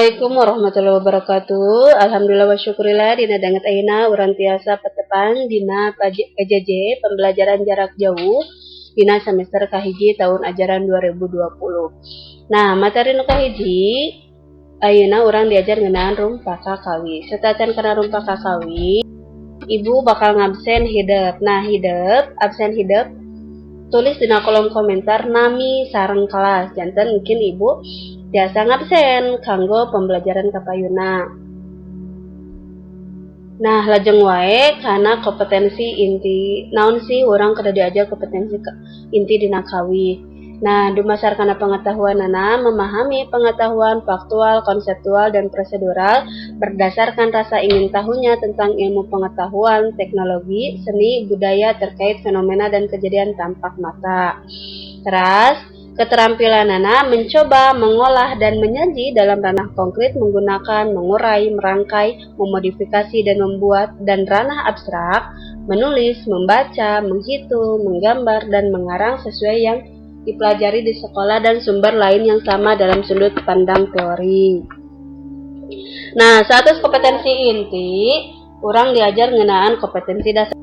Assalamualaikum warahmatullahi wabarakatuh. Alhamdulillah wa syukurillah dina danget ayeuna urang tiasa patepang dina PJJ pembelajaran jarak jauh dina semester kahiji tahun ajaran 2020. Nah, materi nu kahiji ayeuna urang diajar ngeunaan rumpaka kawih. Sateuacan kana rumpaka kawih, ibu bakal ngabsen hidep. Nah, hidep, absen hidep, tulis dina kolom komentar nami sareng kelas. Janten mungkin ibu tiasa ngabsen kanggo pembelajaran kapayuna. Nah, lajeng wae kana kompetensi inti. Naon sih urang kedah diajar kompetensi inti dina kawih? Nah, dumasar kana pengetahuanana, memahami pengetahuan faktual, konseptual, dan prosedural berdasarkan rasa ingin tahunya tentang ilmu pengetahuan, teknologi, seni, budaya terkait fenomena dan kejadian tampak mata. Teras, keterampilanana mencoba, mengolah, dan menyaji dalam ranah konkret menggunakan, mengurai, merangkai, memodifikasi, dan membuat, dan ranah abstrak, menulis, membaca, menghitung, menggambar, dan mengarang sesuai yang dipelajari di sekolah dan sumber lain yang sama dalam sudut pandang teori. Nah, satu kompetensi inti, urang diajar ngeunaan kompetensi dasar.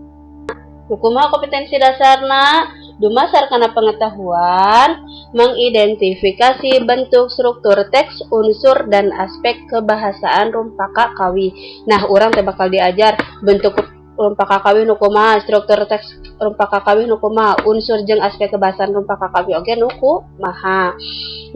Kumaha kompetensi dasarna? Dumasar kana pengetahuan, mengidentifikasi bentuk struktur teks, unsur, dan aspek kebahasaan rumpaka kawih. Nah, urang teh bakal diajar bentuk rumpaka kawih nu kumaha, struktur teks rumpaka kawih nu kumaha, unsur jeung aspek kebahasaan rumpaka kawih oge nu kumaha.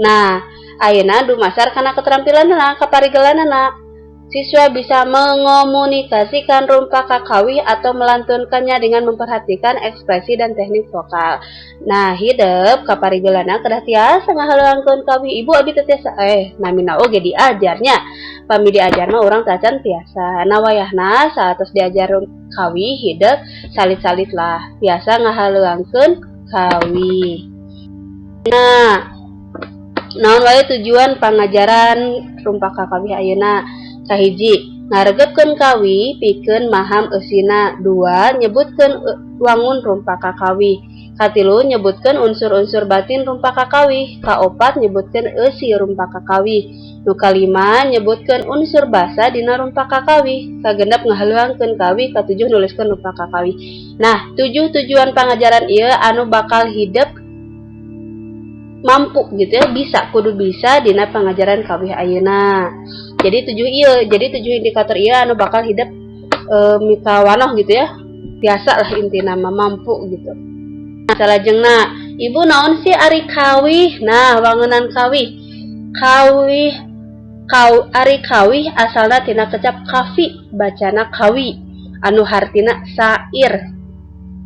Nah, ayeuna dumasar kana keterampilanna, kaparigelanana, siswa bisa mengomunikasikan rumpaka kawih atau melantunkannya dengan memperhatikan ekspresi dan teknik vokal. Nah, hidep kaparigelanna kedah tiasa ngahaleuangkeun kawih. Ibu, abi teu tiasa, namina oge diajarnya. Pami diajar mah urang tacan tiasa. Nah, wayahna saatos diajar kawih hidep salit-salit lah tiasa ngahaleuangkeun kawih. Nah, naon wae tujuan pangajaran rumpaka kawih ayeuna? Kahiji, ngaregepkeun kawih pikeun maham eusina. Dua, nyebutkeun wangun rumpaka kawih. Katilu, nyebutkeun unsur-unsur batin rumpaka kawih. Kaopat, nyebutkeun eusi rumpaka kawih. Nu kalima, nyebutkeun unsur basa dina rumpaka kawih. Kagenep, ngahaleuangkeun kawih. Katujuh, nuliskeun rumpaka kawih. Nah, tujuh tujuan pangajaran ieu anu bakal hidep mampu gitu ya, bisa, kudu bisa dina pangajaran kawih ayeuna. Jadi tujuh ieu, jadi tujuh indikator ieu anu bakal hidep mikawanoh gitu ya. Biasa lah intina mah mampu gitu. Nah, salajengna, ibu, naon sih ari kawih? Nah, wangunan kawih. Kawih kau ari kawih asalna tina kecap kafi, bacana kawi, anu hartina sair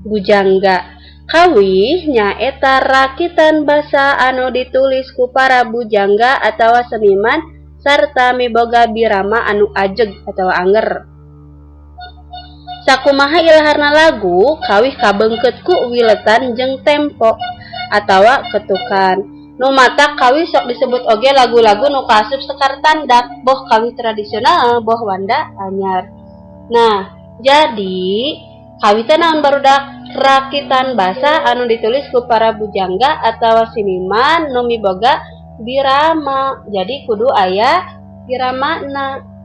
bujangga. Kawih nyaeta rakitan basa anu ditulis ku para bujangga atawa seniman sarta miboga birama anu ajeg atau anger. Sakumaha ilaharna lagu, kawih kabeungkeut ku wiletan jeung tempo atawa ketukan. Nu matak kawih sok disebut oge lagu-lagu nu kaasup sekar tandak, boh kawih tradisional, boh wanda anyar. Nah, jadi kawih teh naon, barudak? Rakitan basa anu ditulis ku para bujangga atawa seniman nu miboga birama. Jadi kudu aya biramana.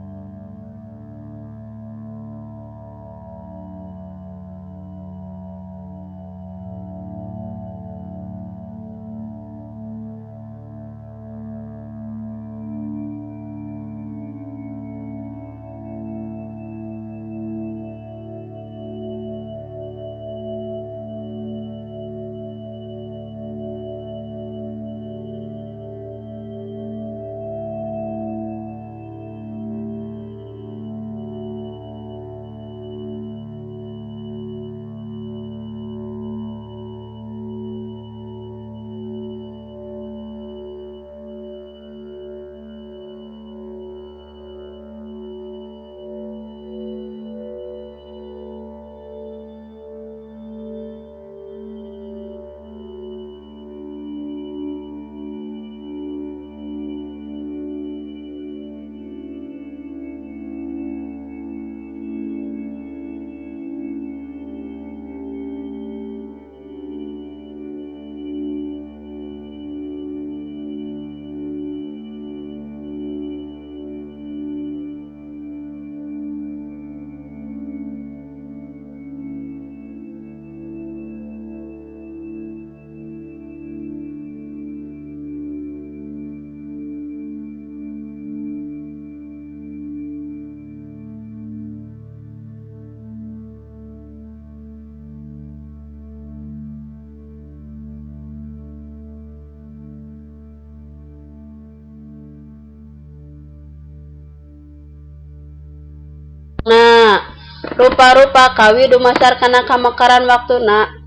Rupa-rupa kawih dumasar kana kamekaran waktuna.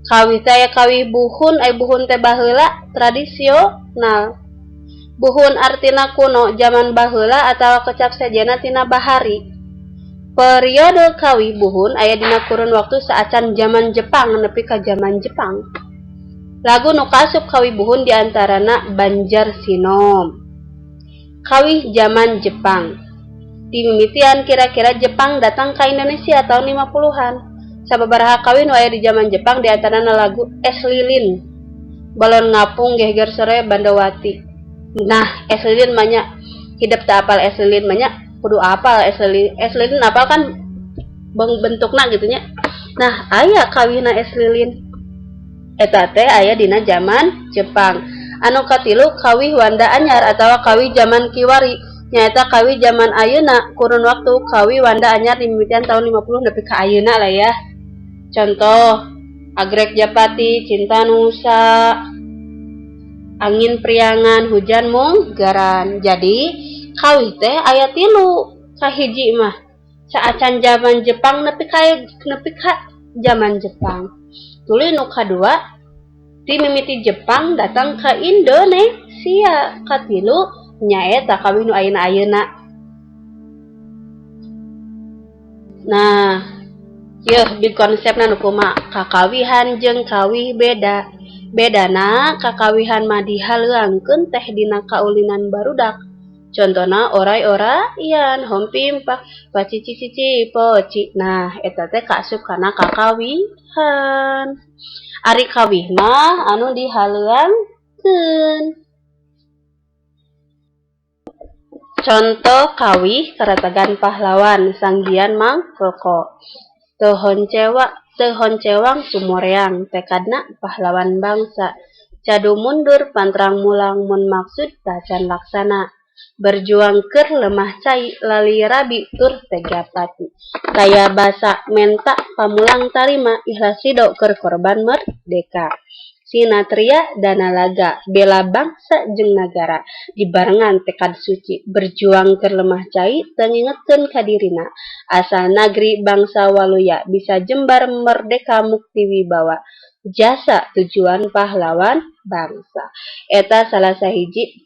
Kawih teh aya kawih buhun, ai buhun teh baheula tradisional. Buhun artina kuno, jaman baheula atawa kecap sejenna tina bahari. Periode kawih buhun aya dina kurun waktu saacan jaman Jepang nepi ka jaman Jepang. Lagu nu kaasup kawih buhun diantarana Banjar Sinom. Kawih jaman Jepang. Dimimitian kira-kira Jepang datang ka Indonesia tahun 50-an. Sababaraha kawih nu aya di jaman Jepang diantarana lagu Es Lilin, Balon Ngapung, Geger Sore, Bandowati. Nah, Es Lilin mah nya hidep teu apal Es Lilin mah nya kudu apal Es Lilin. Es Lilin apal kan bentukna gitu nya. Nah, aya kawihna Es Lilin. Eta teh aya dina jaman Jepang. Anu katilu kawih Wanda Anyar atawa kawih jaman kiwari. Nyaeta kawih jaman ayeuna kurun waktu kawih Wanda Anyar dimimitian tahun 50 nepi ka ayeuna lah ya. Contoh Agrek Japati, Cinta Nusa, Angin Priangan, Hujan Munggaran. Jadi kawih teh aya tilu. Kahiji mah saacan jaman Jepang nepi ka jaman Jepang. Tuluy nu kadua ti mimiti Jepang datang ka Indonesia. Katilu nyaeta kawih nu ayeuna-ayeuna. Nah, yeuh big konsepna nu kumaha kakawihan jeung kawih beda. Bedana kakawihan mah dihaleuangkeun teh dina kaulinan barudak. Contona oray-orayan, hompimpa, pacici cici poci. Nah, eta teh kaasup kana kakawihan. Ari kawih mah anu dihaleuangkeun. Contoh kawih karatagan pahlawan Sanggian Mangkoko. Teu honcewang sumoreang tekadna pahlawan bangsa. Cadu mundur pantrang mulang mun maksud tacan laksana. Berjuang keur lemah cai lali rabi tur tega pati. Taya basa menta pamulang tarima ikhlas ridho keur korban merdeka. Sinatria dana laga bela bangsa jeung nagara dibarengan tekad suci berjuang keur lemah cai teu ngingetkeun ka dirina asal nagri bangsa waluya bisa jembar merdeka mukti wibawa jasa tujuan pahlawan bangsa. Eta salah sahiji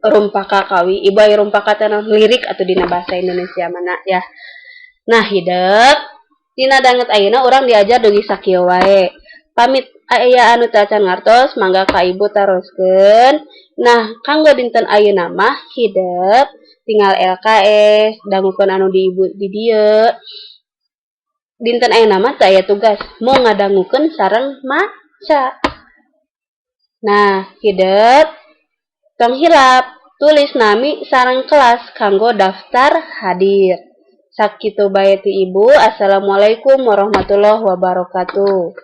rumpaka kawi. Ibu aya rumpaka teh naon lirik atau dina bahasa Indonesia mana ya. Nah, hidep dina danget ayeuna urang diajar dugi sakieu wae. Pamit aya anu teu acan ngartos mangga ka ibu taroskeun. Nah, kanggo dinten ayeuna mah hidep tinggal LKS dangukeun anu di ibu di dieu. Dinten ayeuna mah teu aya tugas, mau ngadangukeun sareng maca. Nah, hidep tong hilap tulis nami sareng kelas kanggo daftar hadir. Sakitu bae ti ibu. Assalamualaikum warahmatullahi wabarakatuh.